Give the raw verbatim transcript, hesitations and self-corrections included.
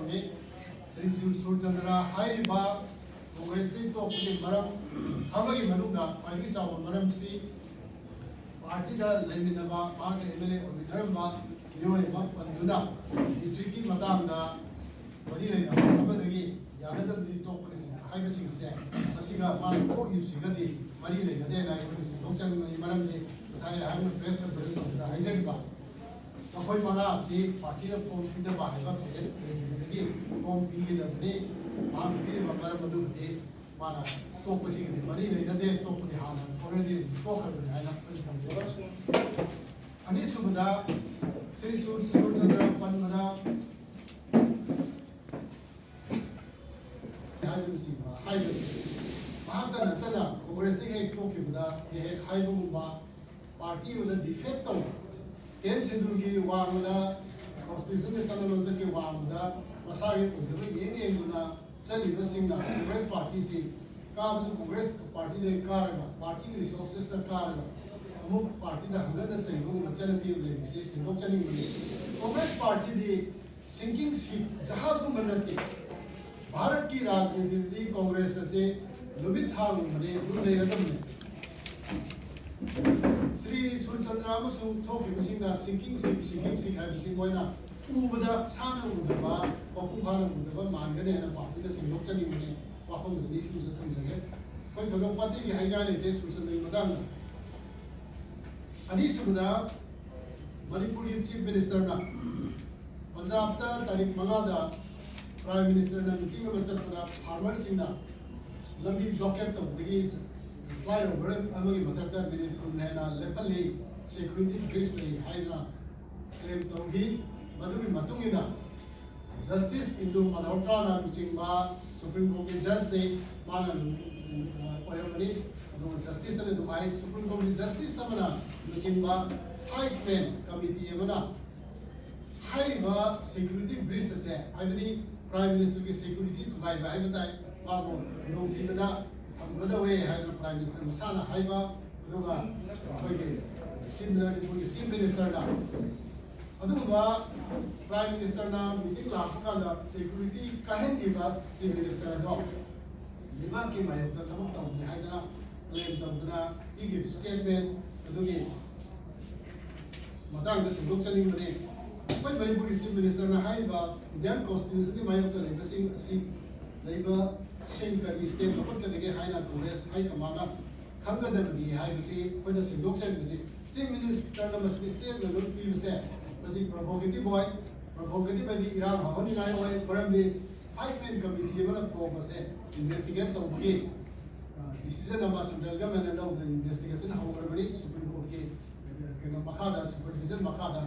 ꯁ꯭ꯔꯤ ꯁꯨꯔꯆꯟꯗ꯭ꯔ ꯍꯥꯏꯔꯤꯕ ꯀꯣꯡꯒ꯭ꯔꯦꯁꯇꯒꯤ ꯇꯣꯛꯄꯒꯤ ꯃꯔꯝ ꯑꯃꯒꯤ ꯃꯅꯨꯡꯗ ꯈ꯭ꯋꯥꯏꯗꯒꯤ ꯆꯥꯎꯕ ꯃꯔꯝꯁꯤ ꯄꯥꯔꯇꯤꯗ ꯂꯩꯃꯤꯟꯅꯕ, ꯃꯍꯥꯛꯀ ꯑꯦꯝ ꯑꯦꯜ ꯑꯦ ꯑꯣꯏꯃꯤꯟꯅꯔꯝꯕ ꯃꯤꯑꯣꯏ ꯑꯃ ꯄꯟꯗꯨꯅ ꯗꯤꯁꯇ꯭ꯔꯤꯛꯀꯤ ꯃꯇꯥꯡꯗ ꯃꯔꯤ ꯂꯩꯅꯕ ꯑꯃꯗꯒꯤ ꯌꯥꯅꯗꯕꯗꯒꯤ ꯇꯣꯛꯄꯅꯤ ꯍꯥꯏꯕꯁꯤꯡ ꯑꯁꯦ, ꯃꯁꯤꯒ ꯃꯥꯅ ꯊꯣꯛꯂꯤꯕꯁꯤꯒꯗꯤ ꯃꯔꯤ ꯂꯩꯅꯗꯦ ꯍꯥꯏꯅ ꯑꯩꯈꯣꯏꯅ ꯁꯦꯡꯗꯣꯛꯆꯅꯤꯡꯕꯒꯤ ꯃꯔꯝꯗꯤ ꯉꯁꯥꯏ ꯑꯩꯍꯥꯛꯅ ꯄ꯭ꯔꯦꯁ ꯀꯟꯐꯔꯦꯟꯁ ꯇꯧꯕꯗ ꯍꯥꯏꯖꯈꯤꯕ, ꯃꯈꯣꯏ ꯃꯉꯥ ꯑꯁꯤ ꯄꯥꯔꯇꯤꯅ ꯐꯣꯝ ꯄꯤꯗꯕ ꯍꯥꯏꯕ ꯄꯦꯔꯦꯟ ꯂꯩꯈꯤꯕꯗꯒꯤ ꯐꯣꯝ ꯄꯤꯒꯗꯕꯅꯤ꯫ ꯃꯍꯥꯛꯅ ꯄꯤꯔꯤꯕ ꯃꯔꯝ ꯑꯗꯨꯒꯗꯤ ꯃꯥꯅ ꯇꯣꯛꯄꯁꯤꯒꯗꯤ ꯃꯔꯤ ꯂꯩꯅꯗꯦ, ꯇꯣꯛꯄꯗꯤ ꯍꯥꯟꯅ already ꯇꯣꯛꯈ꯭ꯔꯕꯅꯤ ꯍꯥꯏꯅ ꯑꯩꯈꯣꯏꯅ ꯊꯝꯖꯩ꯫ ꯑꯅꯤꯁꯨꯕꯗ ꯁ꯭ꯔꯤ ꯁꯨꯔ-, ꯁꯨꯔꯆꯟꯗ꯭ꯔ ꯄꯟꯕꯗ ꯍꯥꯏꯕꯅꯆꯤꯡꯕ ꯍꯥꯏꯕꯁꯤ ꯃꯍꯥꯛꯇ ꯅꯠꯇꯅ ꯀꯣꯡꯒ꯭ꯔꯦꯁꯇꯒꯤ ꯍꯦꯛ ꯊꯣꯛꯈꯤꯕꯗ ꯍꯦꯛ ꯍꯦꯛ ꯍꯥꯏꯕꯒꯨꯝꯕ, ꯄꯥꯔꯇꯤ ꯑꯃꯗ ꯗꯤꯐꯦꯛ ꯇꯧꯕ, ꯇꯦꯟ ꯁꯦꯗꯨꯜꯒꯤ ꯋꯥꯡꯃꯗ, ꯀꯣꯟꯁꯇꯤꯇ꯭ꯌꯨꯁꯟꯒꯤ ꯆꯠꯅ ꯂꯣꯟꯆꯠꯀꯤ ꯋꯥꯡꯃꯗ ꯃꯁꯥꯒꯤ ꯑꯣꯏꯖꯕ ꯌꯦꯡ ꯌꯦꯡꯗꯨꯅ ꯆꯠꯂꯤꯕꯁꯤꯡꯅ ꯀꯣꯡꯒ꯭ꯔꯦꯁ ꯄꯥꯔꯇꯤꯁꯤ ꯀꯥꯕꯁꯨ ꯀꯣꯡꯒ꯭ꯔꯦꯁ ꯄꯥꯔꯇꯤꯗꯒꯤ ꯀꯥꯔꯒ, ꯄꯥꯔꯇꯤꯒꯤ ꯔꯤꯁꯣꯔꯁꯦꯁꯇ ꯀꯥꯔꯒ ꯑꯃꯨꯛ ꯄꯥꯔꯇꯤꯗ ꯍꯟꯒꯠꯅ ꯆꯩꯕꯒꯨꯝꯕ ꯆꯠꯅꯕꯤ ꯑꯃ ꯂꯩꯕꯁꯦ ꯁꯦꯡꯗꯣꯛꯆꯅꯤꯡꯕꯅꯤ꯫ ꯀꯣꯡꯒ꯭ꯔꯦꯁ ꯄꯥꯔꯇꯤꯗꯤ ꯁꯤꯡꯀꯤꯡ ꯁꯤꯞ ꯖꯍꯥꯖꯒꯨꯝꯕ ꯅꯠꯇꯦ꯫ ꯚꯥꯔꯠꯀꯤ ꯔꯥꯖꯅꯤꯇꯤꯗꯤ ꯀꯣꯡꯒ꯭ꯔꯦꯁ ꯑꯁꯤ ꯅꯨꯃꯤꯠ ꯊꯥꯒꯨꯝꯕꯅꯤ, ꯑꯗꯨꯝ ꯂꯩꯒꯗꯕꯅꯤ꯫ ꯁ꯭ꯔꯤ ꯁꯨꯔꯆꯟꯗ꯭ꯔ ꯑꯃꯁꯨꯡ ꯊꯣꯛꯈꯤꯕꯁꯤꯡꯅ ꯁꯤꯡꯀꯤꯡ ꯁꯤꯞ, ꯁꯤꯡꯀꯤꯡ ꯁꯤꯞ ꯍꯥꯏꯕꯁꯤ ꯃꯣꯏꯅ ꯎꯕꯗ ꯁꯥꯟꯅ ꯎꯗꯕ, ꯃꯄꯨꯡ ꯐꯥꯅ ꯎꯗꯕ ꯃꯥꯟꯒꯅꯤ ꯍꯥꯏꯅ ꯄꯥꯔꯇꯤꯅ ꯁꯦꯡꯗꯣꯛꯆꯅꯤꯡꯕꯅꯤ꯫ ꯋꯥꯐꯝ ꯑꯅꯤꯁꯤꯃꯁꯨ ꯊꯝꯖꯒꯦ꯫ ꯑꯩꯈꯣꯏ ꯊꯣꯏꯗꯣꯛ ꯋꯥꯇꯤꯒꯤ ꯍꯥꯏꯅꯤꯡꯉꯥꯏ ꯂꯩꯇꯦ ꯁꯨꯔꯆꯟꯗ꯭ꯔꯒꯤ ꯃꯇꯥꯡꯗ꯫ ꯑꯅꯤꯁꯨꯕꯗ, ꯃꯅꯤꯄꯨꯔꯒꯤ ꯆꯤꯐ ꯃꯤꯅꯤꯁꯇꯔꯅ ꯄꯟꯖꯥꯕꯇ ꯇꯥꯔꯤꯛ ꯃꯉꯥꯗ ꯄ꯭ꯔꯥꯏꯝ ꯃꯤꯅꯤꯁꯇꯔꯅ ꯃꯤꯇꯤꯡ ꯑꯃ ꯆꯠꯄꯗ ꯐꯥꯔꯃꯔꯁꯤꯡꯅ ꯂꯝꯕꯤ ꯕ꯭ꯂꯣꯀꯦꯠ ꯇꯧꯕꯗꯒꯤ ꯐ꯭ꯂꯥꯏꯑꯣꯚꯔ ꯑꯃꯒꯤ ꯃꯊꯛꯇ ꯃꯤꯅꯤꯠ ꯀꯨꯟ ꯍꯦꯟꯅ ꯂꯦꯞꯍꯜꯂꯤ, ꯁꯦꯀ꯭ꯌꯨꯔꯤꯇꯤ ꯕ꯭ꯔꯤꯖ ꯂꯩ ꯍꯥꯏꯗꯅ ꯀ꯭ꯂꯦꯝ ꯇꯧꯈꯤ꯫ ꯃꯗꯨꯒꯤ ꯃꯇꯨꯡ ꯏꯟꯅ ꯖꯁꯇꯤꯁ ꯏꯟꯗꯨ ꯃꯜꯍꯣꯇ꯭ꯔꯥꯅ ꯂꯨꯆꯤꯡꯕ ꯁꯨꯄ꯭ꯔꯤꯝ ꯀꯣꯔꯠꯀꯤ ꯖꯁꯅꯤ, ꯃꯥꯅ ꯑꯣꯏꯔꯝꯕꯅꯤ꯫ ꯑꯗꯨꯒ ꯖꯁꯇꯤꯁ ꯑꯅ ꯑꯗꯨꯝ ꯍꯥꯏ, ꯁꯨꯄ꯭ꯔꯤꯝ ꯀꯣꯔꯠꯀꯤ ꯖꯁꯇꯤꯁ ꯑꯃꯅ ꯂꯨꯆꯤꯡꯕ ꯐꯥꯏꯚ ꯃꯦꯟ ꯀꯃꯤꯇꯤ ꯑꯃꯅ ꯍꯥꯏꯔꯤꯕ ꯁꯦꯀ꯭ꯌꯨꯔꯤꯇꯤ ꯕ꯭ꯔꯤꯖ ꯑꯁꯦ, ꯍꯥꯏꯕꯗꯤ ꯄ꯭ꯔꯥꯏꯝ ꯃꯤꯅꯤꯁꯇꯔꯒꯤ ꯁꯦꯀ꯭ꯌꯨꯔꯤꯇꯤ ꯊꯨꯒꯥꯏꯕ ꯍꯥꯏꯕ ꯇꯥꯏ, ꯃꯥꯕꯨ ꯈꯨꯗꯣꯡꯊꯤꯕꯗ ꯊꯝꯒꯗꯧꯔꯦ ꯍꯥꯏꯗꯅ ꯄ꯭ꯔꯥꯏꯝ ꯃꯤꯅꯤꯁꯇꯔ ꯃꯁꯥꯅ ꯍꯥꯏꯕ, ꯑꯗꯨꯒ ꯑꯩꯈꯣꯏꯒꯤ ꯆꯤꯐ, ꯃꯅꯤꯄꯨꯔꯒꯤ ꯆꯤꯐ ꯃꯤꯅꯤꯁꯇꯔꯅ ꯑꯗꯨꯒꯨꯝꯕ Prime Ministerꯅ meeting ꯂꯥꯛꯄ ꯀꯥꯟꯗ security ꯀꯥꯏꯍꯟꯈꯤꯕ Chief Minister ꯑꯗꯣ ꯂꯩꯕꯥꯛꯀꯤ ꯃꯥꯌꯣꯛꯇ ꯊꯕꯛ ꯇꯧꯕꯅꯤ ꯍꯥꯏꯗꯅ claim ꯇꯧꯗꯅ ꯄꯤꯈꯤꯕ statement ꯑꯗꯨꯒꯤ ꯃꯇꯥꯡꯗ ꯁꯦꯡꯗꯣꯛꯆꯅꯤꯡꯕꯅꯤ꯫ ꯑꯩꯈꯣꯏ ꯃꯅꯤꯄꯨꯔꯒꯤ Chief Ministerꯅ ꯍꯥꯏꯔꯤꯕ Indian Constitutionꯒꯤ ꯃꯥꯌꯣꯛꯇ ꯂꯩꯕꯁꯤꯡ ꯑꯁꯤ ꯂꯩꯕꯁꯤꯡ ꯀꯔꯤ step ꯂꯧꯈꯠꯀꯗꯒꯦ ꯍꯥꯏꯅ Congress High Commandꯅ ꯈꯪꯒꯗꯕꯅꯤ ꯍꯥꯏꯕꯁꯤ ꯑꯩꯈꯣꯏꯅ ꯁꯦꯡꯗꯣꯛꯆꯔꯤꯕꯁꯤ꯫ Chief Ministerꯅ ꯃꯁꯤꯒꯤ statement ꯑꯗꯨ ꯄꯤꯕꯁꯦ ꯃꯁꯤ provocative ꯑꯣꯏ꯫ Provocative ꯍꯥꯏꯗꯤ ꯏꯔꯥꯡ ꯍꯧꯍꯟꯅꯤꯡꯉꯥꯏ ꯑꯣꯏ, ꯃꯔꯝꯗꯤ five man committee ꯑꯃꯅ ꯄꯨꯔꯛꯄꯁꯦ investigate ꯇꯧꯕꯒꯤ decision ꯑꯃ central governmentꯅ ꯂꯧꯗꯨꯅ investigation ꯍꯧꯈ꯭ꯔꯕꯅꯤ Supreme Courtꯀꯤ ꯀꯩꯅꯣ ꯃꯈꯥꯗ, supervision ꯃꯈꯥꯗ꯫